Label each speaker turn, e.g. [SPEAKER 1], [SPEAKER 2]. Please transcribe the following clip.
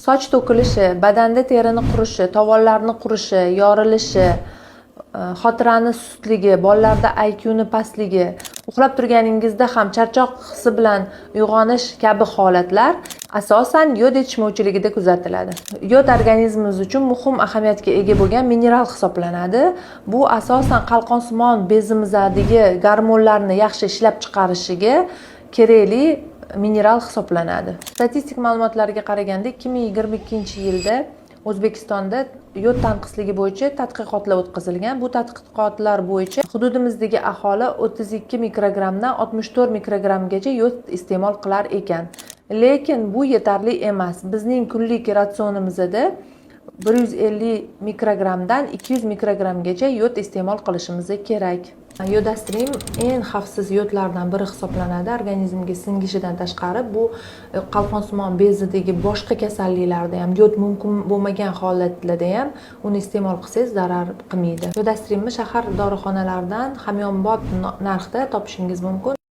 [SPEAKER 1] Soch to'kilishi, badanda terini qurishi, tovonlarni qurishi, yorilishi, xotirani sustligi, bolalarda IQni pastligi, uxlab turganingizda ham charchoq hissi bilan uyg'onish kabi holatlar asosan yod yetishmovchiligida kuzatiladi. Yod organizmimiz uchun muhim ahamiyatga ega bo'lgan mineral hisoblanadi. Bu asosan qalqonsimon bezimizdagi gormonlarni yaxshi ishlab chiqarishiga kerakli mineral hisoblanadi. Statistik ma'lumotlarga qaraganda, 2022-yilda O'zbekistonda yod tanqisligi bo'yicha tadqiqotlar o'tkazilgan. Bu tadqiqotlar bo'yicha hududimizdagi aholi 32 mikrogrammdan 64 mikrogrammgacha yod iste'mol qilar ekan. Lekin bu yetarli emas. Bizning kunlik ratsionimizda 150 mikrogrammdan 200 mikrogrammgacha yod iste'mol qilishimiz kerak. Yodastrim eng xavfsiz yodlardan biri hisoblanadi. Organizmga singishidan tashqari, bu qalqonsimon bezidagi boshqa kasalliklarda ham, yod mumkin bo'lmagan holatlarda ham uni iste'mol qilsangiz, zarar qilmaydi. Yodastrimni shahar dorixonalaridan hamyonbop narxda topishingiz mumkin.